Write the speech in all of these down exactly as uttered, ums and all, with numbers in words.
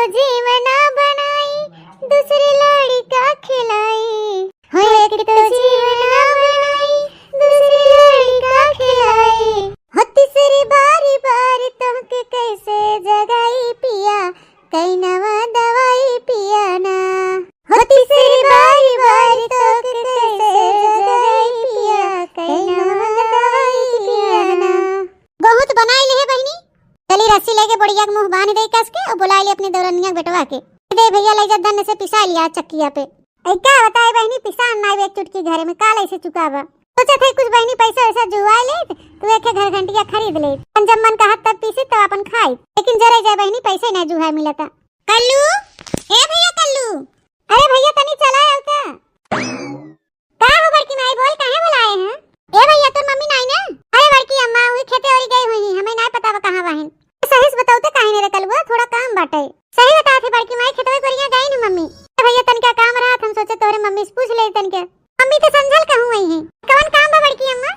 जीवना बनाई, दूसरे लड़का खिलाई। हो एक तो जीवना बनाई, दूसरे लड़का खिलाई। हो तीसरी बारी बारी तोहके कैसे जगाई पिया, कई नवा दवाई पिया ना। हो तीसरी बारी बारी तोहके कैसे जगाई पिया, कई नवा दवाई पिया ना। बहुत बनाई ले है बहिनी, चली रस्सी लेके बुढ़िया के मुंह बांध दे कस के और बुलाई ले अपने देवरनिया के बेटवा के। दे भैया, ले जा दन्न से पिसा लिया चक्किया पे। ऐ का बताए बहिनी, पिसान नाई एक चुटकी घरे में, का लैसे चुकाबा? सोचत है कुछ बहिनी पैसा वैसा जुआ ले, तू एक घर घंटिया खरीद ले, अपन जब मन कहत तब पीसी तब अपन खाई, लेकिन जरे जाए बहिनी पैसे ना जुहा मिलता। कल्लू, ए भैया कल्लू, अरे भैया तनी चला आओ का? का हो बड़की माई, बोल काहे बुलाए हैं? ए भैया तोर मम्मी नाई ना? अरे बड़की अम्मा वही खेते ओरी गई हुई, हमें नाई पता बा कहाँ बाहिन। सही से बताओ तो काहे नहीं रे कलुआ, थोड़ा काम बाटे। सही बतावत है बड़की माई, खेतवे कोरिया गई न मम्मी। अरे भैया तनका काम रहा, हम सोचे तोहरे मम्मी से पूछ ले तनके। मम्मी तो संझल कहूँ आई है। कवन काम बा बड़की अम्मा?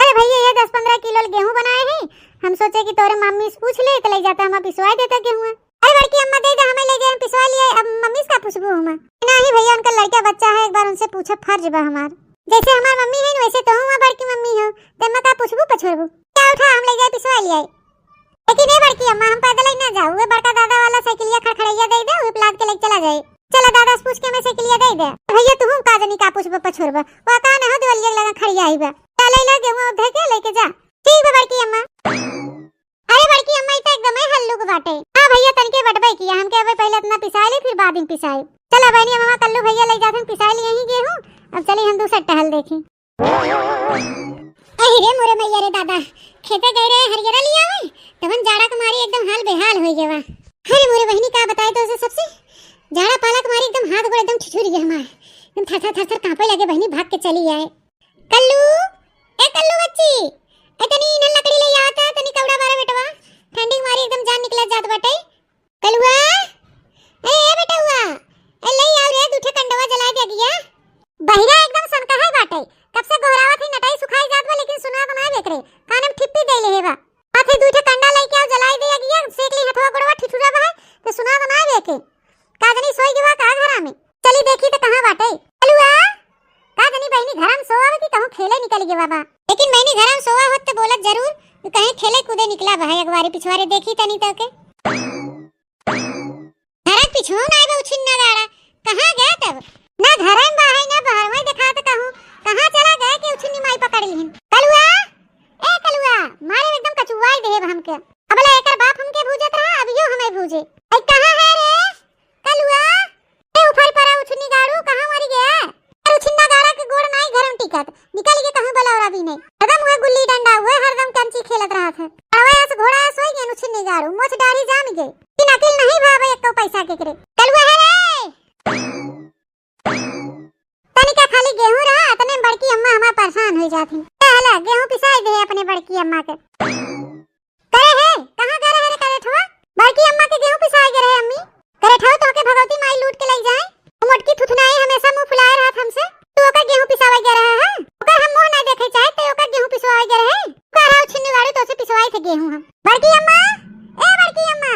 अरे भैया ये दस पन्द्रह किलो गेहूँ बनाए हैं, हम सोचे कि तोहरे मम्मी से पूछ ले तो ले जाता, हम पिसवा देता गेहूँ। अरे बड़की अम्मा दे दे, हमें ले जाए, हम पिसवा लिए, अब मम्मी से का पूछबू हम? नहीं भैया उनका लड़का बच्चा है, एक बार उनसे पूछा फर्ज बा हमार। जैसे हमार मम्मी है न वैसे तो हूँ बड़की मम्मी हो, तो मैं का पूछबू पछोरबू? क्या उठा हम ले जाए पिसवा लिए। लेकिन ए बड़की अम्मा, हम पैदल ही ना जाऊ, वे बड़का दादा वाला साइकिलिया खड़खड़ैया दे दे, वे लाद के लेके चला जाए। चला दादा से पूछ के हमें साइकिलिया दे दे। भैया तू हूँ का जनी का पूछबा पछोरबा, वो का ना हो देवलिया लगा खड़िया ही बा। चल ले गेहूँ धो के लेके जा। ठीक बा बड़की अम्मा। अरे बड़की अम्मा, ई तो एकदम ही हल्लुक बाटे। हाँ भैया तनके बटबे किया, हमके अबे पहले इतना पिसाए ले फिर बाद में पिसाए। चला बहनी अम्मा, कल्लू भैया ले जाते पिसाए लिए ही गेहूँ। अब चली हम दूसर टहल देखी। अरे रे मोरे मैया रे दादा, खेते गए रहे हरियरा लिया हुए, तबन जाड़ा के मारी एकदम हाल बेहाल हो गया। अरे मोरे बहनी का बताए तो उसे सबसे जाड़ा पाला के मारी एकदम हाथ गोड़ एकदम ठिठुर गया हमारे, एकदम थर थर थर थर कांपे लगे। बहनी भाग के चली आए। कल्लू, ए कल्लू बच्ची, ए तनी इन्हन लकड़ी ले आवता, तनी कौड़ा बारा बेटवा, ठंडी के मारी एकदम जान निकला जात बाटे। कलुआ, ए, ए बेटउआ, ए ले आओ रे, दू ठे कंडवा जला दे अगिया। बहिरा एकदम सनका है बाटे, कब से गोहरावत है, नटाई सुखाई जात बा, लेकिन सुनात ना एकरे, कान में ठिप्पी दे ले हे बा। हाथे दू ठे कंडा लेके आओ, जलाई दे अगिया, सेक ली हथवा गोड़वा ठिठुरा बा है, तो सुनात ना एके। का जनी सोई गवा का घरा में? चली देखी त कहाँ बाटे। कलुआ, का जनी बहिनी घरा में सोवा कि कहूँ खेले निकल गवा बा। लेकिन बहिनी घरा में सोवा होत त बोलत जरूर, तू कहीं खेले कूदे निकला बा है, अगवारी पिछवारे देखी तनी तो के। घरा के पिछुआ ना आए बा उछिन्ना गाड़ा, कहाँ गया तब? ना घरा में बा है ना बाहर में देखा त कहूँ, कहाँ चला गया कि उछिन्नी माई पकड़ लिहिन। कलुआ, ए कलुआ, मारे एकदम कचुआई देहे बा हमके। अबला एकर बाप हमके भूजत रहा, अब यो हमें भूजे। ऐ कहाँ है रे? कलुआ, ए उफर परा उछिन्नी गाड़ू, कहाँ मरी गया? अरे उछिन्ना गाड़ा के गोड़ नाई घर में टिकत, निकल के कहूँ बलौरा भी नहीं। हरदम हुए गुल्ली डंडा, हुए हरदम कंची खेलत रहत है। अरे ऐस घोड़ा ऐस होई गया उछिन्नी गाड़ू, मोछ दाढ़ी जाम गए। कि नकिल नहीं भावे एको पैसा के करे। कलुआ है रे। तनिका खाली गेहूं रहा, अतने में बड़की अम्मा हमार परेशान हो जाती। कहला, गेहूं पिसाई दे अपने बड़की अम्मा के। करे है, कहाँ करे है रे करे ठुआ? बड़की अम्मा के गेहूं पिसाए के रहे अम्मी। करे ठुआ तोहके भगवती माई लूट के लई जाए। वो मोटकी थुथुनाई हमेशा मुंह फुलाए रहत हमसे। तू ओकर गेहूं पिसावे के रहे है? ओकर हम मुंह ना देखे चाहे, ते ओकर गेहूं पिसवावे के रहे। का रहा उछिन्नी गाड़ू तोसे पिसवाई थे गेहूं हम। बड़की अम्मा, ए बड़की अम्मा।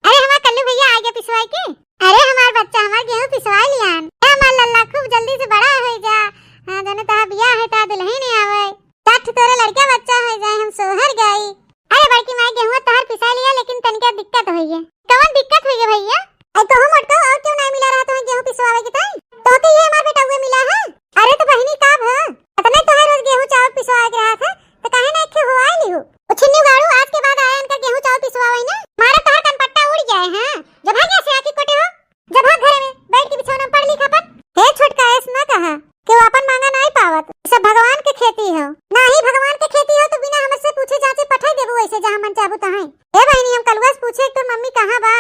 अरे हमार कल्लू भैया आ गया पिसवाई के। अरे हमार बच्चा हमार गेहूं पिसवाई लियान। ए हमार लल्ला खूब जल्दी से बड़ा हो जा। हाँ, जने तहा बियाह है तहा दुल्हन आवे। तठ तोरे लड़का बच्चा हो जाए, हम सोहर गई। अरे बड़की माई, गेहूं तहार पिसा लिया, लेकिन तनिका दिक्कत होई है। कवन दिक्कत होई है भैया? ऐ तोहू मोटका और क्यों ना मिला रहा तुम्हें गेहूं पिसवावे के ताई? तोहके ये हमार बेटा हुए मिला है? अरे तो बहिनी का भ? अतने तोहर रोज गेहूं चावल पिसवावे के रहा था, तो काहे ना एक हो आए लिहू? ओ छिन्नी गाड़ू, आज के बाद आया इनका गेहूं चावल पिसवावे ना। मारा तोहर कनपट्टा उड़ जाए, हाँ? जब भाग यहाँ से आके कोटे हो। जब भाग घरे में, बैठ के बिछौना में पढ़ लिख अपन। हे छोटका, ऐस ना कहा, केहू आपन मांगा नाई पावत, ई सब भगवान के खेती हो। नाही भगवान के खेती हो तो बिना हमसे पूछे जांचे पठाई देबू ऐसे जहाँ मन चाहबू तहाँ। ए बहिनी, हम कलुआ से पूछे तोर मम्मी कहाँ बा,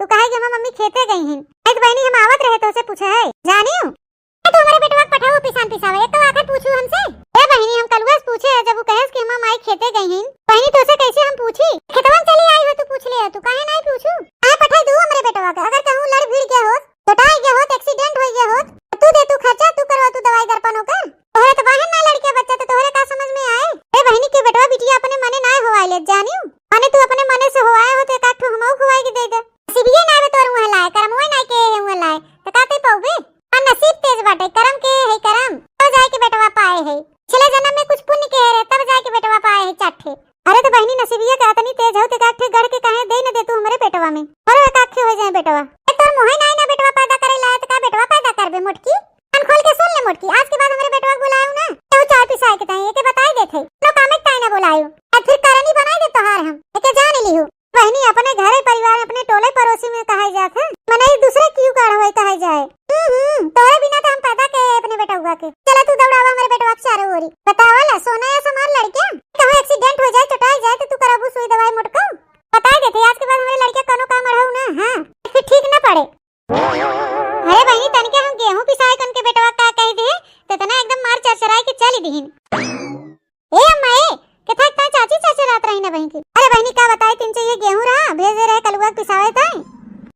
तो कहे कि हमार मम्मी खेते गई हैं। नहीं तो बहिनी हम आवत रहे तो से पूछे है, जानियो। ए, तू हमारे बेटवा के पठाऊ पिसान पिसावे, एक तो आखिर पूछू हमसे। ए बहिनी, हम कलुआ से पूछे है, जब वो कहेस कि हमार माई खेते गई हैं, बहिनी तो से कैसे हम पूछी? खेतवन चली आई हो, तू पूछ ले, तू काहे नहीं पूछू? आ पठाई दू हमरे बेटवा के, अगर कहूँ लड़ भिड़ गया होत, चोटाई गया होत, एक्सीडेंट हो गया होत, तो तू दे तू खर्चा, तू करवा तू दवाई दर्पण ओकर। तोहरे तो बाहर ना लड़के बच्चा, तो तोहरे का समझ में आए? ए बहिनी के बेटवा बिटिया अपने मने ना होवाई ले, जानियो। माने तू अपने मने से होवाए हो तो एक आध ठो हमहू खुआई के दे दे। सीबी उसी में कहा जात है, मने एक दूसरे क्यों काढ़ होए कहा जाए। हम्म, हम्म, तोरे बिना तो हम पैदा के अपने बेटउआ के। चला तू दौड़ावा हमरे बेटवा के चारों ओरी। बतावा ला, सोना या समान लड़किया? कहो एक्सीडेंट हो जाए, चोटाई जाए, तो तू करबू सुई दवाई मोटको? बताई देते, आज के बाद हमरे लड़किया कोनो काम अड़ाऊ ना, हाँ, फिर ठीक ना पड़े। अरे बहिनी, तनिके हम गेहूं पिसाए कन के बेटवा का कह दे, तो इतना एकदम मार चरचराए के चली दिहिन। ए अम्मा, ए, केथा इतना चाची चरचरात रही ना बहिन की। अरे बहिनी, का बताई, तीन चाहिए गेहूं रहा, भेजे रहे कलुआ के पिसावे ताई,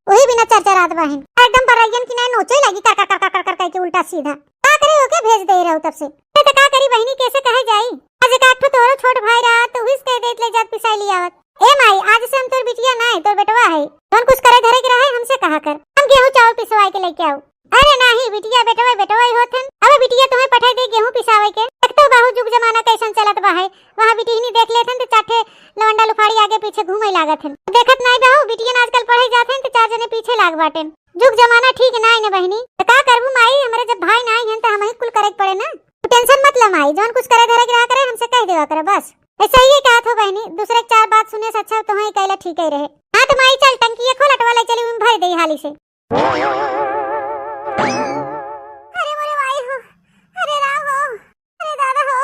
वही बिना चरचरात बहिन। एकदम बरैयन की नहीं नोचे लगी, कर, कर, कर, कर, कर, कर, करके उल्टा सीधा। का करे, ओके भेज दे रहू तब से। अरे तो का करी बहिनी, कैसे कहे जाई? आज एक आठ ठो तोरो छोट भाई रहा, तो हुइस कह देत ले जात पिसाई ले आवत। ए माई, आज से हम तोर बिटिया ना है, तोर बेटवा है। जौन कुछ करे धरे के रहे, हमसे कहा कर। हम गेहूं चावल पिसवाए के लेके आऊ। अरे नाही, बिटिया बेटवा, बेटवा ही होत हन। अबे बिटिया तुम्हें पठाई दे गेहूं पिसावे के। एक तो बाहू जुग जमाना कैसन चलत बा है। वहाँ बिटिहनी देख लेत हन तो चार ठे लवंडा लुफाड़ी आगे पीछे घूमे लागत हन। देखत नाही बाहू, बिटियन आजकल पढ़े जात हन तो चार जने पीछे लाग बाटेन। जुग जमाना ठीक नाही न बहिनी। तो का करबू माई, हमरे जब भाई नाही हन तो हमही कुल करे के पड़े ना। तू टेंशन मत ले माई, जौन कुछ करे धरे के रहा करे, हमसे कह देवा करे बस। ऐसा ही कहत हो बहिनी, दूसरे के चार बात सुने से अच्छा तुम्हें कैला ठीक ही रहे। हाँ तो माई चल, टंकी ये खोल, अटवा ले चली, उम भर दे हाली से। अरे मोरे माई हो, अरे राम हो, अरे दादा हो,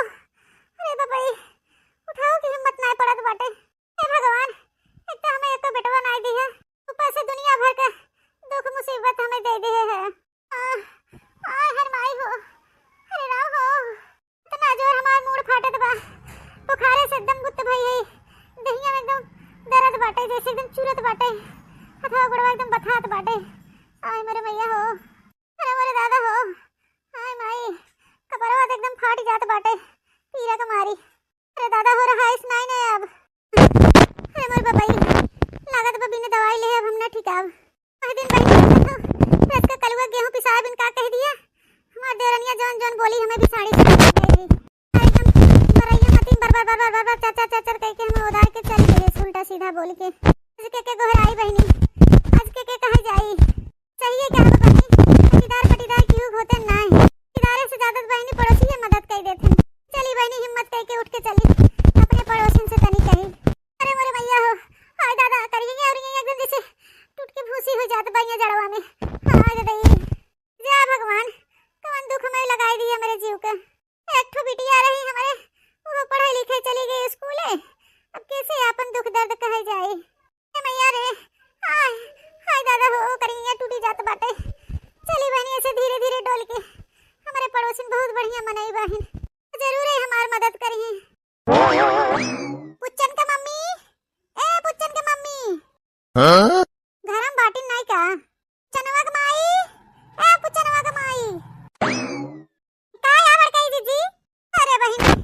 अरे बबई, उठाओ की हिम्मत नाही पड़त बाटे। हे भगवान, एक तो हमें एक तो बेटवा नाही दी है, ऊपर से दुनिया भर का दुख मुसीबत हमें दे दे है। आ, आ, हर माई हो, अरे राम हो, इतना जोर हमार मूड़ फाटत बा, बुखारे से एकदम गुत्त भई है, देहिया में एकदम दर्द बाटे, जैसे एकदम चुरत बाटे, हथवा गोड़वा एकदम बथात बाटे। आय मोरे मैया हो, अरे मोरे दादा हो, आय माई, कपड़वा तो एकदम फाट जात बाटे पीरा के मारी। अरे दादा हो, रहाइस नाही ने अब। अरे मोर बबई, लागत बा बिना दवाई ले अब हम ना ठीक आब। वह दिन बहिनी देखत हो, रस का कलुआ गेहूं पिसाए बिन का कह दिया। हमार देवरनिया जौन जौन बोली हमें बिसाड़ी से गई। एकदम बरैया मतीन बर बर बर बर बर बर चर चर चर चर कह के हमें उधार के चल गई उल्टा सीधा बोल के। आज के के गोहराई बहिनी, आज के के कहा जाई। सही है क्या बहिनी, पटीदार पटीदार क्यों होते नाही। पटीदारे से ज्यादा तो बहिनी पड़ोसी ये मदद कर देते हैं। चली बहिनी हिम्मत करके उठ के चली, अपने पड़ोसिन से तनी कही। अरे मोरे मैया हो, हाय दादा, करिए और ये एकदम जैसे टूट के भूसी हो जात बा ये जड़वा में। हाय दादा, ये जा भगवान, कौन दुख में लगाई दिया मेरे जीव का। एक ठो बिटिया रही हमारे, वो पढ़े लिखे चली गई स्कूले। अब कैसे आपन दुख दर्द कहे जाए? ए मैया रे, आय, हाय दादा हो, करिया टूटी जात बाटे। चली बहिनी ऐसे धीरे धीरे डोल के, हमारे पड़ोसिन बहुत बढ़िया मनई बाहिन, जरूर है हमार मदद करिए। पुच्चन के मम्मी, ए पुच्चन के मम्मी। हाँ? घरम बाटिन नाही का? पुचनवा के माई, ए पुचनवा के माई। का या बड़काई जीजी? अरे बहिनी,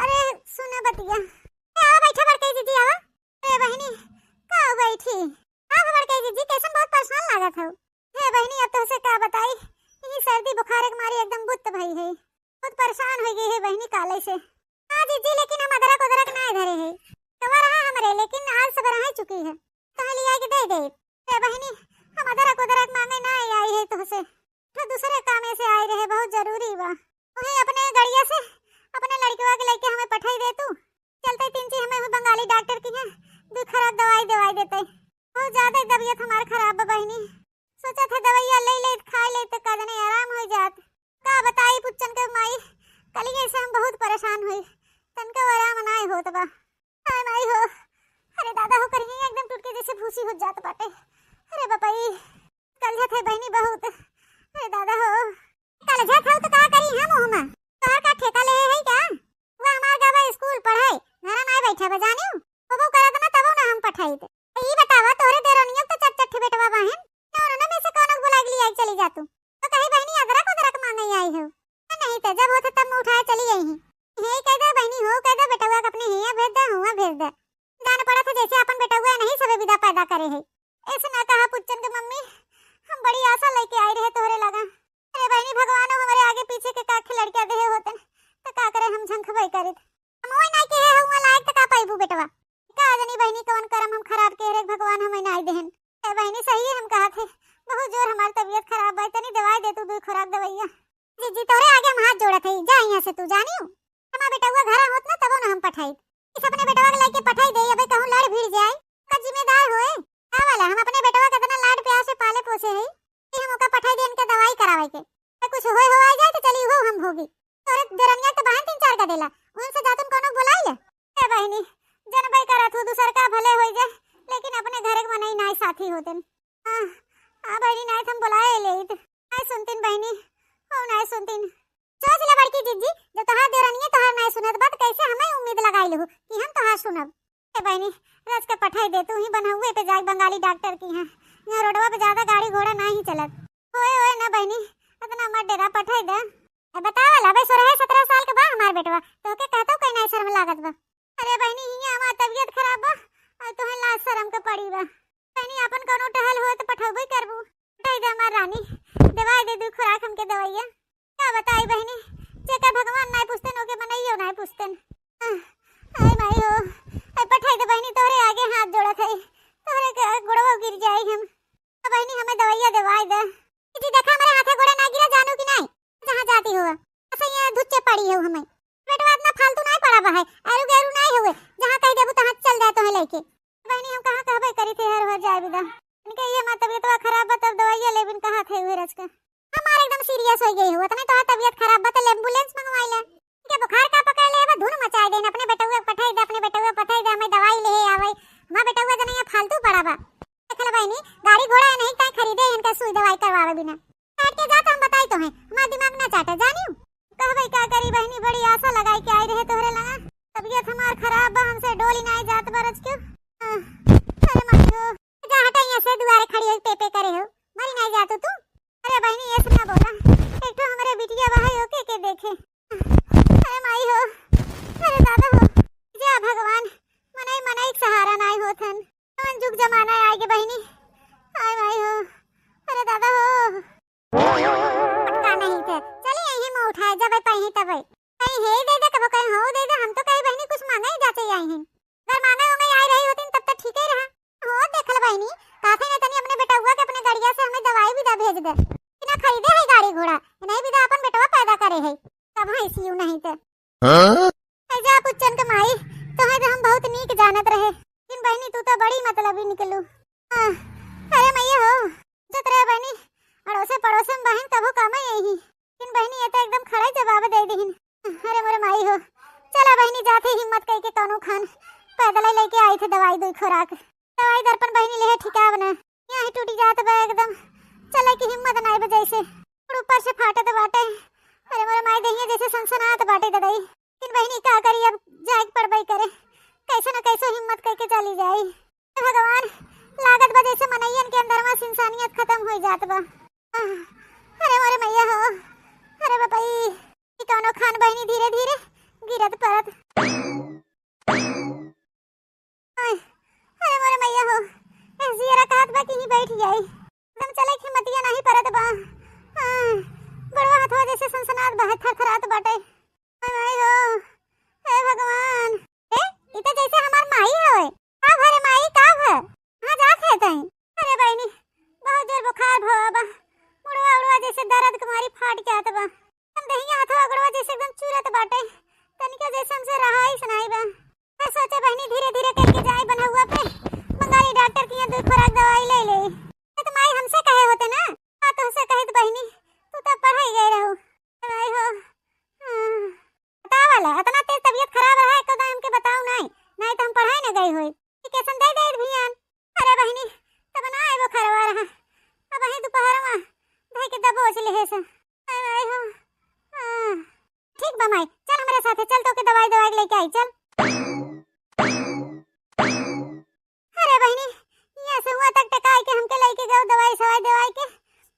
अरे सुना बतिया। ए, आवा बैठा बड़काई जीजी, आवा। अरे बहिनी, का बैठी? आवा बड़काई जीजी, कैसन बहुत परेशान लागत हो? हे बहिनी, अब तोहसे का बताई, ई सर्दी बुखार के मारी एकदम गुत्त भई है। बहुत परेशान हो गई है बहिनी काले से। हाँ जीजी, लेकिन हम अदरक उदरक ना धरे है। कवर रहा हमरे, लेकिन आज सब रहा चुकी है। तोहे लिया के दे दे। ए बहिनी, हम अदरक उदरक मांगे ना आई है तोहसे। तो दूसरे कामे से आई रहे, बहुत जरूरी बा। वही अपने गड़िया से अपने लड़कवा के लेके हमें पठाई दे तू। चलते तीन चीज हमें बंगाली डॉक्टर की है, दो खराब दवाई दवाई देते। बहुत ज्यादा तबीयत हमार खराब बा बहिनी। सोचा था दवाइया ले ले, खा ले तो का जाने आराम हो जात। का बताई पुच्चन के माई, कलिए से हम बहुत परेशान हुई, तनका आराम नाय होत बा। हाय माई हो, अरे दादा हो करिए एकदम टूट के जैसे भूसी हो जात बाटे। अरे बपई, कलजत है बहिनी बहुत। अरे दादा हो, कलजत हो तो का करी हम मुँह में? तोहर का ठेका ले है क्या? वो हमार गवा स्कूल पढ़ाई, घर में बैठा बा जानियो, वो करत ना तबो ना हम पठाई दे। ई बतावा, तोहरे देरनिया तो चट चट बेटवा बाहिन, ना उन्होंने में से कौन बुला के लिए आई चली जा तू? तो कही बहिनी अदरक उदरक मांगे आई हो। नहीं तो जब होत तब मुँह उठाए चली आई ही। हे कह दे बहिनी हो, कह दे बेटवा के अपने हिया भेज दे, हुआ भेज दे। जान पड़त है जैसे अपन बेटवा नहीं सबे विदा पैदा करे है। ऐसे ना कहा पुच्चन के मम्मी, हम बड़ी आशा लेके आई रहे तोहरे लगा। अरे बहिनी भगवान हमरे आगे पीछे के का खिलड़किया देहे होते तो का करे हम झंखबई करित। हम वही ना के है हुआ लायक तो का पाइबू बेटवा। का जानी बहिनी कौन करम हम खराब के रे भगवान हमें ना देहन। ए बहिनी सही है हम कहा थे, बहुत जोर हमार तबीयत खराब बा, तनी दवाई दे तू दो खुराक दवाइया। जीजी तोरे आगे हम हाथ जोड़त है, जा यहाँ से तू जानियो। हमार बेटवा घरा होत ना तबो ना हम पठाई। इस अपने बेटवा के लेके पठाई दे, अबे कहूँ लड़ भिड़ जाए, का जिम्मेदार होए? का वाला हम अपने बेटवा के से पाले पोसे है कि हम ओका पठाई देन के दवाई करावे के। तो कुछ होए हो आ जाए तो चली हो हम होगी। तोरे देरनिया तो बहन तीन चार का देला, उनसे जातुन कोनो बोलाई ले। ए बहिनी, जनबे करत हूँ, दूसर का भले होई जाए, लेकिन अपने घर के मनई नाई साथी होतेन। हाँ, हाँ बहिनी, नाई तो हम बोलाए लेइत। नाई सुनतीन बहिनी, हो नाई सुनतीन। सोच ले बड़की जिज्जी, जब तोहार देवरनिये तोहार नाई सुनत बा, त कैसे हमें उम्मीद लगाई लहू कि हम तोहार सुनब? ए बहिनी, रच के पठाई दे, तू ही बनहुए पे जाए बंगाली डॉक्टर की यहाँ। यहाँ रोडवा पे ज्यादा गाड़ी घोड़ा नाही चलत। ओए, ओए ना बहिनी, इतना मत डेरा, पठाई दे। ए, बतावा ला, अबे सोरह सतरह साल के बा हमार बेटवा, तोहके कहतो कहीं नाही शर्म लागत बा। अरे बहिनी, हियाँ हमार तबीयत खराब बा, और तोहे लाज शर्म के पड़ी बा। बहिनी, आपन कौनो टहल होए तो पठौबे करबू। पठाई दे हमार रानी, दवाई दे दू खुराक हमके दवाइया। का बताई बहिनी, जेकर भगवान नाय पूछतेन, ओके मनइयो नाय पूछतेन। आह, आय माई हो, आय पठाई दे बहिनी, तोहरे आगे हाथ जोड़त है, तोहरे के गोड़वा गिर जाई हम। आ बहिनी, हमें दवाइया देवाई दे। जी देखा, हमारे हाथे गोड़े ना गिरा, जानू कि नाय? जहाँ जाती हो, ऐसे ये धुच्चे पड़ी हो हमें। बेटवा इतना फालतू नाय पड़ा बा है, एरू गैरू नाय हुए, जहाँ कह देबू तहाँ चल जाए तोहे लेके। बहिनी, हम कहाँ कहबे करी थे हर हर जाए बिदा। इनके ये माँ तबीयतवा खराब बा, तब दवाइया लेबिन कहा थे उहे रच के। हमार एकदम सीरियस हो गई हो, इतने तोहार तबीयत खराब बा, तो एम्बुलेंस मंगवाई ले। इनके बुखार का पकड़ ले बा, धुन मचाए देन, अपने बेटउआ के पठाई दे, अपने बेटउआ के पठाई दे, हमें दवाई ले आवे। हमार बेटउआ जने यहाँ फालतू पड़ा बा। देख ले बहिनी, गाड़ी घोड़ा नहीं ताई खरीदे, इनका सुई दवाई करवावे बिना। काट के जा तो हम बताई तोहे, हमार दिमाग ना चाटे, जानियो। कहबे का करी बहिनी, बड़ी आशा लगाई के आई रहे तोहरे लगा। तबीयत हमार खराब बा, हमसे डोली नाय जात बा रच के। आह, अरे माई हो, जा हटा यहाँ से, दुआरे खड़ी होई पे पे करे हो, मरी नाय जातू तू। अरे बहिनी, ये सब ना बोला, एक ठो हमरे बिटिया बा है, ओके के देखे। अरे माई हो, अरे दादा हो, जा भगवान, मनई मनई के सहारा नाय होत हन। कौन जुग जमाना आए गे बहिनी, आय माई हो, अरे दादा हो। का नहीं थे, चली यहीं में उठाए, जब पही तब। कहीं हे दे दे, कबो कहीं हो दे दे, हम तो कहीं बहिनी कुछ मांगे ही जाते आई हैं। अगर मांगे उंगे आई रही होती तब तो ठीक ही रहा। हो देख ले बहिनी, काफी ने तनी अपने बेटउआ के अपने गड़िया से हमें दवाई भी दा भेज दे। कि ना खरीदे है गाड़ी घोड़ा, नहीं भी दा अपन बेटवा पैदा करे है। तब हाँ इसी नहीं थे। हाँ? ए जा पुच्चन के माई, तोहे तो हम बहुत नीक जानत रहे, लेकिन बहिनी तू तो बड़ी मतलबी निकलू। हाँ, अरे मैया हो, जत रहे बहिनी, अड़ोसे पड़ोसे में बहिन कभू काम आई ही, लेकिन बहिनी ये तो एकदम खड़ा ही जवाब दे दीहिन। अरे मोरे माई हो, चला बहिनी जाते हिम्मत कई के कौनो खान पैदल ही लेके आई थे दवाई दुई खुराक। दवाई दर्पण बहिनी लेहे ठिकाव ना, यहाँ ही टूटी जात बा एकदम, चले की हिम्मत नाई बा जैसे, और ऊपर से फाटत बाटे। अरे मोरे माई दहिया जैसे सनसनात बाटे ददाई। लेकिन बहिनी का करी, अब जाए के पड़बे करे, कैसे न कैसे हिम्मत करके चली जाई। हे भगवान, लागत बा जैसे मनइयन के अंदर में से इंसानियत खत्म हो जात बा। आह, अरे मोरे मैया हो, अरे बपई, ई कौनो खान बहिनी धीरे धीरे गिरत परत। आय, अरे मोरे मैया हो, ए जियरा कहत बा कि ही बैठ जाई। एकदम चले के हिम्मतिया नहीं परत बा। आय, गोड़वा हथवा जैसे सनसनात बा, थरथरात बाटे। आय माई हो, हे भगवान। ए, ई तो जैसे हमार माई हवे। का भरे माई, का भर? कहाँ जात है तई? अरे बहिनी, बहुत जोर बुखार भवा बा। मुड़वा उड़वा जैसे दर्द के मारी फाट जात बा। हम दहिया हथवा गोड़वा जैसे एकदम चूरत बाटे। तनिको जैसे हमसे रहाई सुनाई बा। मैं सोचे बहिनी धीरे धीरे करके जाए बनहुआ पे, बंगाली डॉक्टर के यहाँ दो खुराक दवाई ले ले। ये तो माई हमसे कहे होते ना, आ तुमसे कहित बहिनी, तू तो पढ़ाई गए रहो। पढ़ाई हो। हाँ। बतावा ला, इतना तेज तबीयत खराब है, कदा हमके बताऊ नाई, नाई तो हम पढ़ाई न गई होई। ये कैसन दे दे भियान। अरे बहिनी, तब ना आए वो खरवा रहा। अब वही दोपहर में धई के दबोच ले है से। अरे हो। हाँ। ठीक बा माई, चल हमरे साथे चल, तोके दवाई दवाई लेके आई, चल। अरे बहिनी, यहाँ से हुआ तक टकाई के हमके लेके गओ, दवाई सवाई दवाई के,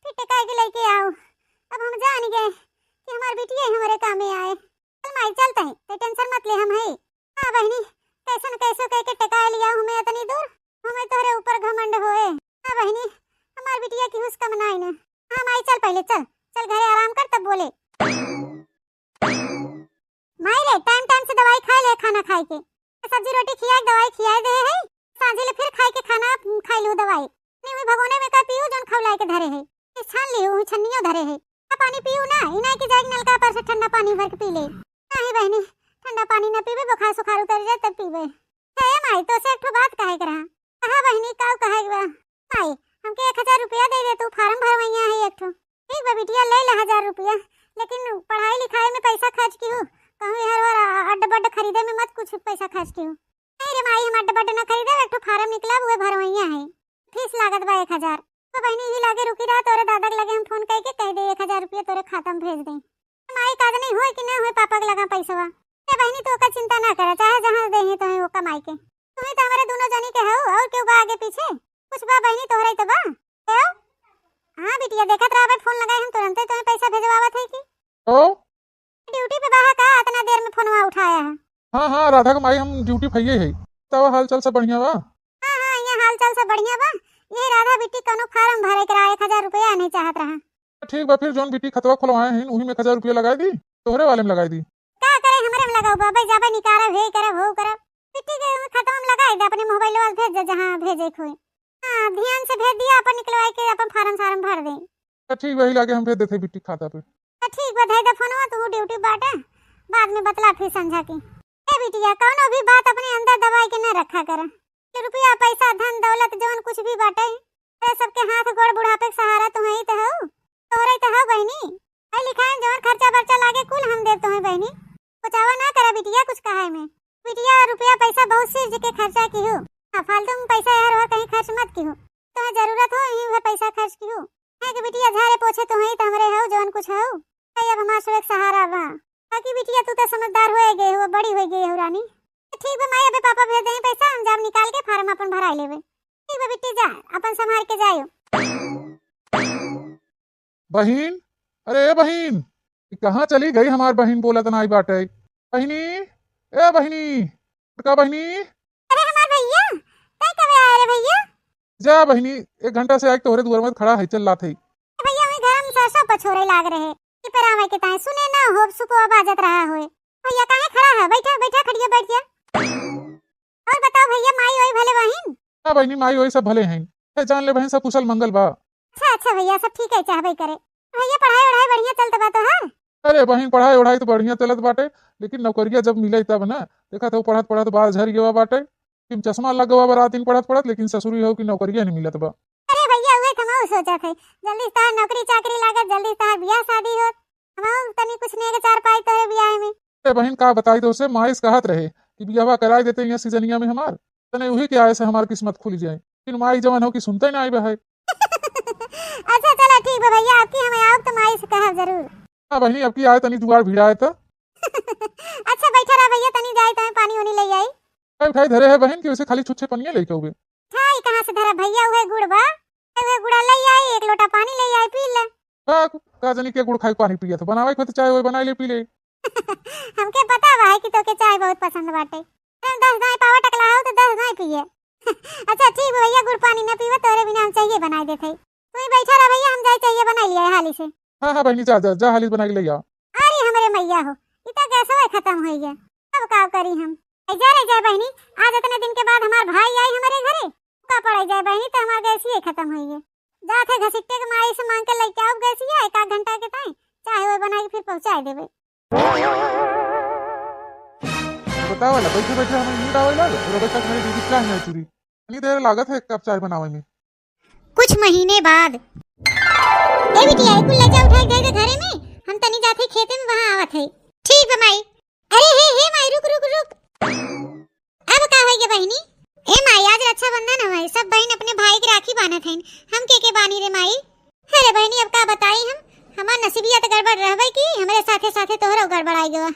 फिर टकाई के लेके आओ। अब हम जान गए कि हमार बिटिया ही हमारे कामे आए। चल माई, चल तही, ते टेंशन मत ले, हम है। हाँ बहिनी, कैसन कैसो कह के टकाई लिया हमें इतनी दूर, हमें तोहरे ऊपर घमंड होए। हाँ बहिनी, हमार बिटिया की हुस कम नाई ना। हाँ माई, चल पहले, चल, चल घरे आराम कर, तब बोले। माई रे, टाइम टाइम से दवाई खाए ले, खाना खाए के। सब्जी रोटी खियाए, दवाई खियाए दे है, सांझे ले फिर खाए के खाना, उम, खाए लू दवाई। नहीं हुई भगोने में का पीऊ, जौन खौलाए के धरे है। इस छान लियो, वही छन्नियो धरे है। आ पानी पीऊ ना, इनाई की जाए नलका पर से ठंडा पानी भर के पी ले। नहीं बहिनी, ठंडा पानी ना पीबे, बुखार सुखार उतर जाए तब पीबे। हे माई, तो से एक ठो बात कहे के रहा। कहा बहिनी, काऊ कहे के बा? माई, हम हमके एक हजार रुपया दे दे तू, फारम भरवइया है एक ठो। ठीक बा बिटिया, ले ले हजार रुपया, लेकिन पढ़ाई लिखाई में पैसा खर्च किहू, कहूँ एहर ओहर अड्ड बड्ड खरीदे में मत कुछ पैसा खर्च किहू। नहीं रे माई, हम अड्ड बड्ड ना खरीदे, एक ठो फारम निकला, उहे भरवइया है, फीस लागत बा एक हजार। तो बहिनी, ही लागे रुकी रहा, तोरे दादा के लगे हम फोन कइके कह दे, एक हजार रुपया तोरे खाता में भेज दे। माई का नहीं होए कि ना होए पापा के लगा पैसवा। ए बहिनी, तू ओकर चिंता ना करे, चाहे जहाँ दे ही तो है ओका माई के। तुम्हें तो हमारे दोनों जनी के हो, और क्यों बा आगे पीछे? कुछ बा बहिनी, तोहरे ही तो बा। क्यों? हाँ बिटिया, देखत रहा, फोन लगाए हम तुरंते तुम्हें पैसा भेजवावत है कि। ओ? ड्यूटी पे बाहा का इतना देर में फोनवा उठाया है? हाँ, हाँ, राधा के माई, हम ड्यूटी भइये है। तब हाल चाल सब बढ़िया बा? हाँ, हाँ, यहाँ हाल चाल सब बढ़िया बा। यही राधा बिट्टी कौनो फारम भरे के रहा, एक हजार रुपया नहीं चाहत रहा। ठीक बा, फिर जौन बिट्टी खतवा खोलवाए हैं, उही में एक हजार रुपया लगाई दी, तोहरे वाले में लगाई दी। का करे, हमरे में लगाऊ बाबा, जाबे निकारा, हे करे, हो करे। बिट्टी के खतवा में लगाई दे, अपने मोबाइलवा से भेज दे, जहाँ भेजे के होई। हाँ, ध्यान से भेज दिया, अपन निकलवाई के अपन फारम सारम भर दे। तो ठीक बा, ही लागे हम भेज देते बिट्टी खाता पे। तो ठीक बा, धई दे फोनवा, तू ड्यूटी बाटे, बाद में बतला फिर संझा की। ए बिटिया, कौनो भी बात अपने अंदर दबाई के न रखा कर। कि रुपया, पैसा, धन, दौलत, जौन कुछ भी बाटे, अरे सबके हाथ गोड़ बुढ़ापे के सहारा तू ही तो हऊ, तोहरे तो हऊ बहिनी। पढ़ाई लिखाई में जौन खर्चा बर्चा लागे कुल हम देब तोहे बहिनी। सोचावा ना करा बिटिया कुछ कहाई में। बिटिया रुपया पैसा बहुत चीज के खर्चा किहू। हाँ, फालतू में पैसा एहर ओहर कहीं खर्च मत किहू। तोहे जरूरत हो यही उहे पैसा खर्च किहू। है कि बिटिया झारे पोछे तोहे ही तो हमरे हऊ जौन कुछ हऊ। है अब हमार सुरक सहारा बा। बाकी बिटिया तू तो समझदार होए गए हो, बड़ी होए गए हो रानी। तो ठीक बा माई, अबे पापा भेज दे पैसा, हम जाब निकाल के फारम अपन भराई लेबे। ठीक बा बिट्टी, जा अपन संभाल के जायो। बहिन, अरे ए बहिन, ई कहाँ चली गई हमार बहिन, बोलत नाई बाटे। बहिनी, ए बहिनी, का बहिनी? अरे हमार भैया, तै कबे आए रे भैया? जा बहिनी, एक घंटा से आके तोहरे दुआर में खड़ा है, चल लात है। ए भैया, वही घर में सरसों पछोरे लाग रहे, कि पेरावे के ताई सुने ना हो, सुपवा बाजत रहा होए। भैया काहे खड़ा है? बैठा, बैठा, खटिया बैठ जा। और बताओ भैया, माई ओई भले बहिन? हाँ बहिनी, माई ओई सब भले हैं। ए, जान ले बहिन, सब कुशल मंगल बा। अच्छा, अच्छा भैया, सब ठीक है, चाहबे करे। भैया पढ़ाई वढ़ाई बढ़िया चलत बा तोहार? अरे बहिन, पढ़ाई वढ़ाई तो बढ़िया चलत बाटे, लेकिन नौकरिया जब मिले तब ना। देखत हो पढ़त पढ़त बाल झर गवा बाटे, कि चश्मा लग गवा बा रात दिन पढ़त पढ़त, लेकिन ससुरी हो कि नौकरिया नहीं मिलत बा। अरे भैया, उहे तो हमहू सोचत है, जल्दी से तोहार नौकरी चाकरी लागत, जल्दी से तोहार बियाह शादी होत, हमहू तनी कुछ नेग चार पाई तोरे बियाह में। ए बहिन, का बताई तो उसे, माई से कहत रहे कि बियाहवा कराई देते यहाँ सीजनिया में हमार, तने उही के आए से हमार किस्मत खुल जाए। लेकिन माई जवन हो कि सुनते ना आई बा है। अच्छा चला ठीक बा भैया, अब की हम आउब तो माई से कहब जरूर। हाँ बहिनी, अब की आए तनी जुगाड़ भिड़ाए तो। अच्छा बैठा रहा भैया, तनी जाई तो पानी उनी ले आई। ए, उठाई धरे है बहिन कि उसे खाली छुच्छे पनिया लेके उबे। उठाई कहाँ से धरा भैया, उहे गुड़ बा, उहे गुड़ा ले आई, एक लोटा पानी ले आई, पी ले। का, का जानी के गुड़ खाई पानी पियत हो, बनावे के होत चाय ओए बनाई ले पी ले। हमके पता बा है कि तोके चाय बहुत पसंद बाटे। हम दस दाई पावा टकला हो तो दस दाई पिए। अच्छा ठीक बा भैया, गुड़ पानी न पीवा, तोरे बिना हम चाहिए बनाई देत हई। तू ही बैठा रह भैया, हम जाई चाहिए बनाई लिया हाली से। हाँ, हाँ बहिनी, जा, जा, जा, हाली से बनाई ले आ। अरे हमरे मैया हो, ई तो गैसवा खत्म होई गया, अब का करी हम? ए, जा रे जा बहिनी, आज इतने दिन के बाद हमार भाई आई हमरे घरे, का पड़ाई जाए बहिनी, तो हमार गैसिए खत्म होई गया। जात है घसीटे के माई से मांग के लेके आउब गैसिया, एक आध घंटा के ताई चाय ओए बनाई के फिर पहुँचाई देबे। बतावा ना, बैठे बैठे हमें नींद आवे लागे, पूरा बैठा खाली दीदी चाय नहीं चुरी। इतनी देर लागत है एक कप चाय बनावे में। कुछ महीने बाद। ए बिटिया, ए कुल लइका उठाए गए थे घरे में, हम तनी जाते खेते में, वहाँ आवत है। ठीक बा माई। अरे हे, हे माई, रुक, रुक, रुक। अब का होई गे बहिनी? ए माई, आज रक्षाबंधन हवे, सब बहिन अपने भाई के राखी बांधत हइन, हम के के बानी रे माई? अरे बहिनी, अब का बताई हम, हमार नसीबिया त गड़बड़ रहबे की, हमरे साथे साथे तोहरो गड़बड़ाई गवा।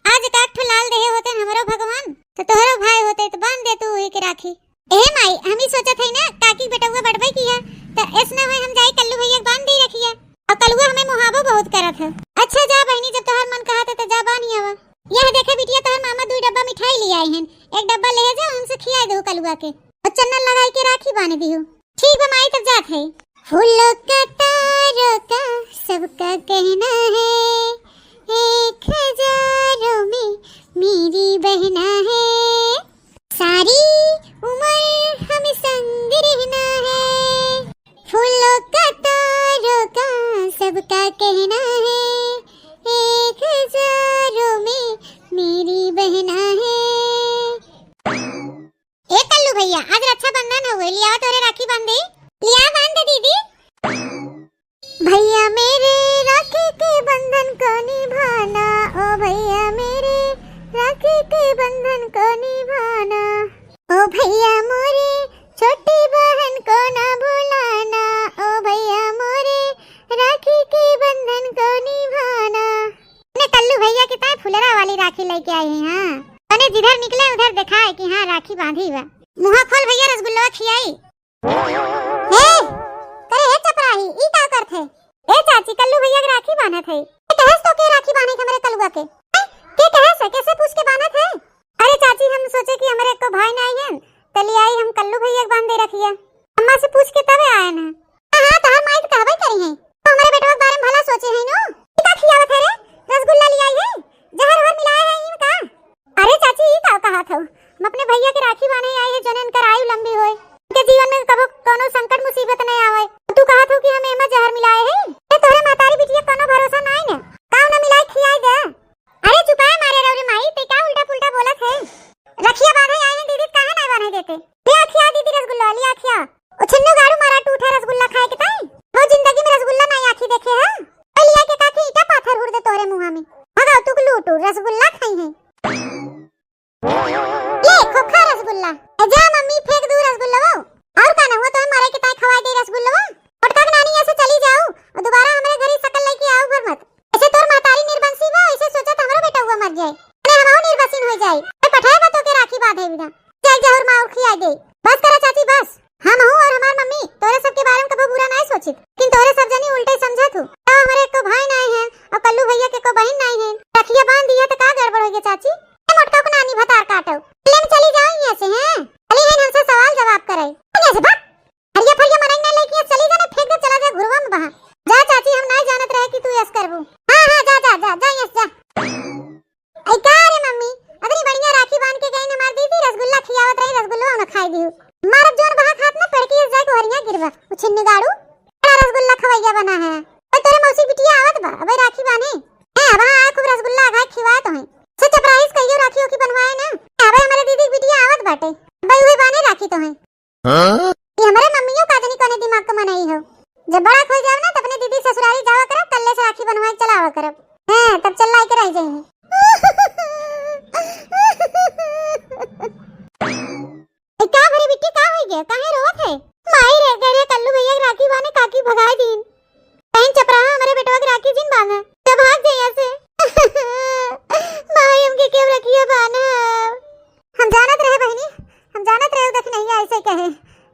आज एक आध ठो लाल देहे होते हमरो भगवान, तो तोहरो भाई होते तो बांध दे तू उही के राखी। ए माई, हम ही सोचत हई ना, काकी बेटउआ बटबे किया, तो ऐस ना होए हम जाई कल्लू भैया के बांध दी रखिया। और कलुआ हमें मुहाबो बहुत करत है। अच्छा जा बहिनी, जब तोहर मन कहत है तो जा बांध आवा। यह देखे बिटिया, तोहर मामा दुई डब्बा मिठाई ले आई हैं, एक डब्बा ले जा, हमसे खिया दो कलुआ के, और चन्नन लगाई के राखी बांध दियो। ठीक बा माई, तब जात है। फूलों का तारों का सबका कहना है, एक हजारों में मेरी बहना है। सारी उम्र हमें संग रहना है। फूलों का तारों का सबका कहना है, एक हजारों में मेरी बहना है। ए कल्लू भैया, आज रक्षाबंधन हवे, लियावा तोरे राखी बांधे। लिया बांध दे कल्लू भैया के राखी बांधत है। के कहेस तोके राखी बांधे के हमरे कलुआ के? हैं? के कहेस? कैसे पूछ के बांधत है? अरे चाची, हम सोचे कि हमरे एको भाई नाहीं हैं, त लियाई हम कल्लू भैया के बांध दे रखिया। अम्मा से पूछ के तबे आए ना। हाँ, हाँ, तोहार माई त कहबे करी है। तो हमरे बेटवा के बारे में भला सोचे है नो? ई का खियावत है रे? रसगुल्ला लियाई है? जहर ओहर मिलाए है इनका? अरे चाची, ई का कहत हऊ? हम अपने भैया के राखी बांधे आई है, जौन इनकर आयु लंबी होए, इनके जीवन में कबो कौनो संकट मुसीबत नहीं आवे। तू कहत हऊ कि हम एमा जहर मिलाए है? ए तोहरे महतारी बिटिया कौनो भरोसा नाई न, का उन्हें मिलाई खियाई दे? अरे चुपाए मारे रहो रे माई, ते का उल्टा पुल्टा बोलत है? रखिया बांधे आए हैं दीदी, काहे नाई बांधे देते? ले खिया दीदी रसगुल्ला, लिया खिया। ओ छिन्नू गाड़ू मारा टूटा रसगुल्ला खाए के ताई। हो जिंदगी में रसगुल्ला नाई आखी देखे है? ओ लिया के काकी ईटा पाथर हुर दे तोहरे मुंहा में। भगाओ तू लूटू रसगुल्ला खाई है। ले, खोखा रसगुल्ला। ए, जा मम्मी, फेंक दू रसगुल्लवा। और का ना हुआ, तोहे मरे के ताई खवाई दे रसगुल्लवा। मोटका के नानी यहाँ से चली जाऊ और दोबारा हमरे घरे शकल लेके आऊ भर मत। ऐसे तोर महतारी निर्बंसी बा, ऐसे सोचत हमरो बेटा हुआ मर जाए। अरे हमहू निर्बसिन हो जाए। ए, पठाए बा तोके राखी बांधे बिना। चल जहर माउर खिया दे। बस करा चाची, बस। हमहू और हमार मम्मी तोरे सबके बारे में कबो बुरा नाई सोचित, लेकिन तोरे सब जनी उल्टे समझत हू। तो हमरे एको भाई नाई हैं और कल्लू भैया के एको बहिन नाई हैं। रखिया बांध दिया तो का गड़बड़ हो गया चाची? ए मोटका को नानी भतार काटो। ले में चली जाओ यहाँ से, हैं? चली हैं हमसे सवाल जवाब करे। यहाँ से भाग। हरिया फरिया मनई ना लेके चली जाना, फेंक दे, चला जा घुरवा में बहा। जा चाची, हम नाई जानत रहे कि तू यस करबू। हाँ, हाँ, जा, जा, जा, जा, यस जा। ऐ का रे मम्मी, अतनी बढ़िया राखी बांध के गईन हमार दीदी, रसगुल्ला खियावत रही, रसगुल्ला उन्हें खाई दियो। मारब जोन बहा खात ना, पड़ के यस जाए को हरिया गिरबा, उछिन्नी गाड़ू। बड़ा रसगुल्ला खवैया बना है। ओए तोरे मौसी बिटिया आवत बा, अबे राखी बांधे। हैं, अब हाँ आए खूब रसगुल्ला आघाए खिवाए तो हैं। सच अपराइज कहियो राखी ओखी बनवाए ना। अबे हमारे दीदी बिटिया आवत बाटे। अबे उहे बाने राखी तो हैं। हाँ? ये हमारे मम्मियों का जनी कोने दिमाग का मनई हो। जब बड़ा खोई जाओ ना तो अपने दीदी ससुरारी जावा करब, कल्ले से राखी बनवाए चलावा करब। हैं, तब चल लाई के रह जाइए। ए, का भरे बिट्टी, का होई गया? काहे रोवत है? माई रे, घरे कल्लू भैया के राखी बाने काकी भगाए दीन। कहीं चपराहा हमरे बेटवा के राखी जिन बांधे, तो भाग जाइए से। माई, हमके क्यों रखिए बांधे? हम जानत रहे बहिनी, हम जानत रहे, देखी नहीं ऐसे कहे।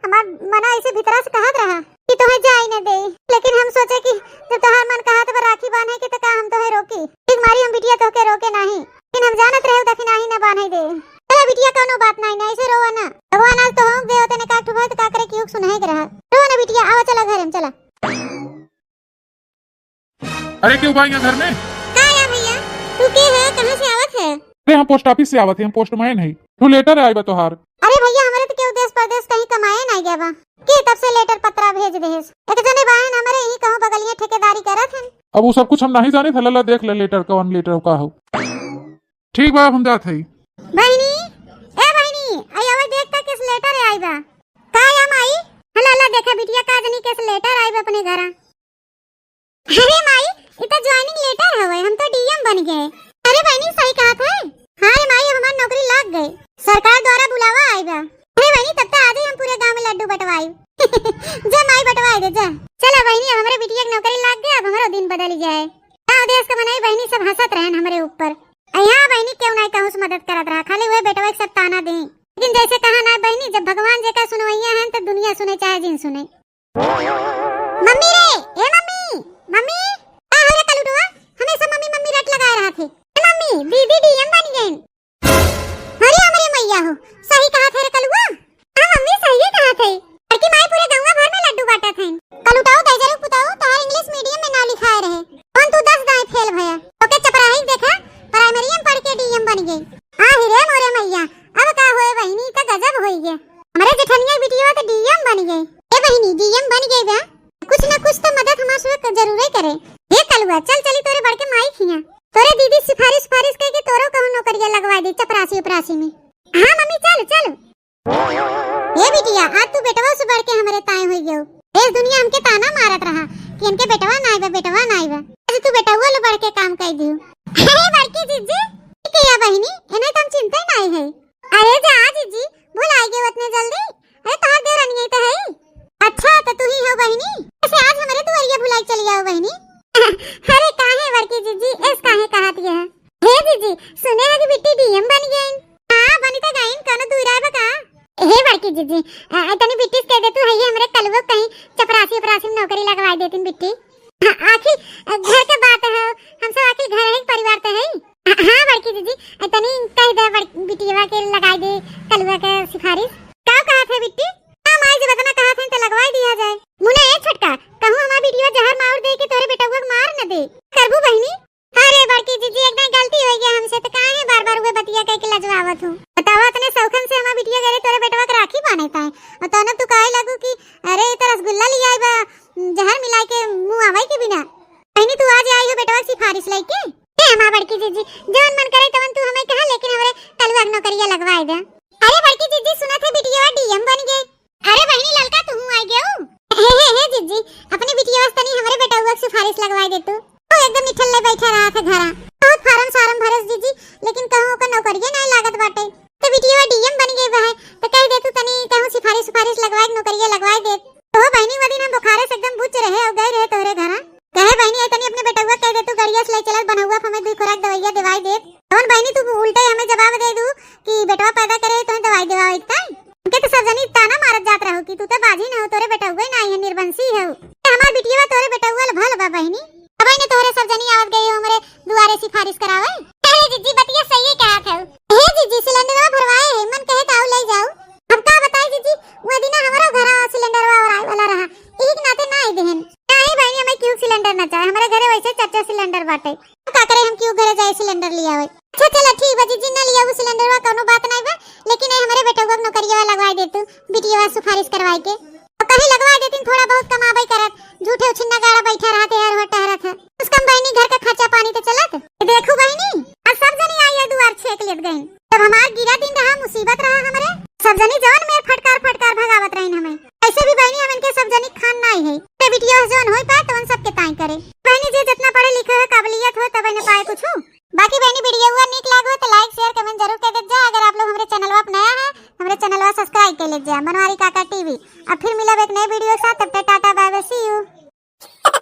हमार मना ऐसे भीतरा से कहत रहा कि तुम्हें जाए न दे, लेकिन हम सोचे कि जब तोहार मन कहा तो राखी बांधे के तो का हम तोहे रोकी? ठीक मारी हम बिटिया तोहके रोके नाही, लेकिन हम जानत रहे देखी नाही न बांधे दे। चला बिटिया, कौनो बात नाही, ना ऐसे रोवा ना। भगवान आज तो हो गए होते ने का ठुभा तो का करे कि हुक सुनाए के रहा। रोवा ना बिटिया, आवा चला घर में चला। अरे, क्यों बा यहाँ घर में? का या भैया, तू के है, कहाँ से आवत है? अरे, हम पोस्ट ऑफिस से आवत है, हम पोस्टमैन है। तू लेटर आई बा तोहार। अरे भैया, हमरे तो केहू देश परदेश कहीं कमाए ना गया बा। के तब से लेटर पत्रा भेज देहेस। एक जने बाहन हमरे यही कहूँ बगलिया ठेकेदारी करत हन। अब वो सब कुछ हम नहीं जाने थे, लला देख ले लेटर, कौन लेटर का हो। ठीक बा, हम जात हई। बहिनी, ए बहिनी, आई आवे देख त किस लेटर आई बा। का या माई? हला, हला, देखा बिटिया, का जनी किस लेटर आई बा अपने घरा। अरे माई, इ त ज्वाइनिंग लेटर हवे, हम तो डीएम बन गए। अरे बहिनी, सही कहत है। हाँ रे माई, अब हमार नौकरी लाग गई, सरकार द्वारा बुलावा आई बा। अरे बहिनी, तब तो आज ही हम पूरे गांव में लड्डू बंटवाई। जा माई, बंटवाई दे, जा। चला बहिनी, अब हमरे बिटिया के नौकरी लाग गया, अब हमरो दिन बदल जाए। गाँव देश के मनई बहिनी सब हंसत रहन हमरे ऊपर। आ यहाँ बहिनी केहू नाई कहूँ से मदद करत रहा, खाली वह बेटवा के सब ताना दे। लेकिन जैसे कहा ना बहिनी, जब भगवान जेका सुनवैया हैं तो दुनिया सुने चाहे जिन सुने। मम्मी रे, ए मम्मी, मम्मी, का हो रे कलुटवा? हमेशा मम्मी मम्मी रट लगाए रहा थे। ए मम्मी, दीदी डीएम बन गई। अरे हमरे मैया हो, सही कहा थे रे कलुआ। हाँ मम्मी, सही कहा थे। बड़की माई पूरे गौवा भर में लड्डू बांटा थे। कलुटाओ, दैजरू पुताओ, तोहार इंग्लिश मीडियम में नाम लिखाए रहे, कौन तू दस दाएं फेल भया। ओके चपराही देखा, प्राइमरी में पढ़ के डीएम बन गई। हाँ ही रे मोरे मैया, अब का होए बहिनी, का गजब होई गया। हमरे जेठनिया बिटिया तो डीएम बन गई। ए बहिनी, डीएम बन गई बा, कुछ ना कुछ तो मदद हमार से जरूरे करे। हे कलुआ, चल चली तोरे बड़के माई खिया, तोरे दीदी सिफारिश फारिश कह के तोरो कहूँ नौकरिया लगवा दे चपरासी उपरासी में। हाँ मम्मी, चल चल। ए बिटिया, आज तू बेटवा से बढ़ के हमरे ताए हुई गयो। देश दुनिया हमके ताना मारत रहा कि इनके बेटवा नाई बा, बेटवा नाई बा। आज तू बेटवा ले बढ़ के काम कर दियो। अरे बड़की जीजी, के या बहिनी, इन्हें तो हम चिंता ही नाई है। अरे जा जीजी, भुलाई गए उतने जल्दी। अरे तोहार देवरानी यही तो है। अच्छा, तो तू ही हो बहिनी? ऐसे आज हमरे दुआरिया भुलाई चली आओ बहिनी। अरे काहे बड़की जीजी, ऐस काहे कहा दिया है? हे जीजी, सुने है कि बिट्टी डीएम बन गई। हाँ, बनी तो गई, कोनो दूर आए बा का? हे बड़की जीजी, अ, तनी बिट्टी से कह दे तू, है ये हमरे कलुआ कहीं चपरासी उपरासी में नौकरी लगवाई देती बिट्टी। हाँ, आखिर जहर मिलाइ के मुँह आवइ के बिना। बहिनी, तू आज आई हो बेटवा सिफारिश लइके? ए हमार बड़की जीजी, जवन मन करे तवन तू हमें कहा, लेकिन हमरे कलुआ के नौकरिया लगवाइ दे। अरे बड़की जीजी, सुनत है बिटिया डीएम बन गए। अरे बहिनी, ललका तू आई गयो? हे, हे, हे जीजी, अपने बिटिया से तनी हमरे बेटउआ के सिफारिश लगवाइ दे तू। वो एकदम निठल्ले बैठा रहा था घरा। बहुत फार्म सार्म भरस जीजी, लेकिन कहूँ ओकर नौकरिये नाहीं लागत बाटे। तो बिटिया डीएम बन गई बा है, तो कह दे तू तनी कहूँ सिफारिश सुफारिश लगवाइ के नौकरिया लगवाइ दे। तो बहिनी, वो दिन हम बुखारे से एकदम बुच्च रहे और गए रहे तोहरे घरा। कहे बहिनी, "ए तनी अपने बेटउआ कह दे तू गड़िया से ले चलत बनउआ, हमें दुइ खुराक दवाइया देवाइ देत।" तवन बहिनी, तू उल्टे हमें जवाब दे दू कि बेटवा पैदा करे तो दवाई देवावे के ताई। हमके तो सब जनी ताना मारत जात रहो कि तू तो बाझिन हो, तोरे बेटउआ नाहीं है, निर्बंसी है। तो हमार बिटिया तोरे बेटउआ ल भल बा बहिनी। अब ने तोहरे सब जनी आवत गई हो हमरे दुआरे सिफारिश करावे। अरे जीजी, बतिया सही कहा था। हे जीजी, सिलेंडरवा भरवाए है, मन कहे तो आऊ ले जाऊ। हम का बताई जीजी, वो दिना हमारा घरा सिलेंडरवा और आए वाला रहा, एक नाते ना आई देहन। नहीं बहिनी, हमें क्यों सिलेंडर ना चाहे, हमारे घरे वैसे चार चार सिलेंडर बाटे। का करे, हम क्यों घरे जाए सिलेंडर ले आवे? अच्छा चला ठीक बा जीजी, ना ले आऊ सिलेंडरवा, कौनो बात नहीं बा, लेकिन ए हमारे बेटउआ के नौकरिया लगवाइ दे तू, बिटिया सिफारिश करवाइ के। तो कहीं लगवाइ देतीन, थोड़ा बहुत कमाबे करत, झूठे उछिन्ना गाड़ा बैठा रहत है, हर हर टहरत है। कम से कम बहिनी घर का खर्चा पानी तो चलत। देखू बहिनी, आज सब जनी आई है दुआर छेक लेत गईन। जब हमार गिरा दिन रहा, मुसीबत रहा हमरे, सब जनी जवन मेर फटकार फटकार भगावत रहीन हमें। ऐसे भी बहिनी, हमन के सब जनी खान नाहीं है। ते बिटिया जवन होई पाए तवन सबके ताई करे। बहिनी, जे जितना पढ़े लिखे है, काबिलियत हो, तब इन्हें पाए कुछ। बाकी बहिनी, वीडियोवा नीक लागो तो like share comment जरूर कर देत जा। अगर आप लोग हमरे चैनलवा पर नया है, हमरे चैनलवा subscribe कर लेत जा, बनवारी काका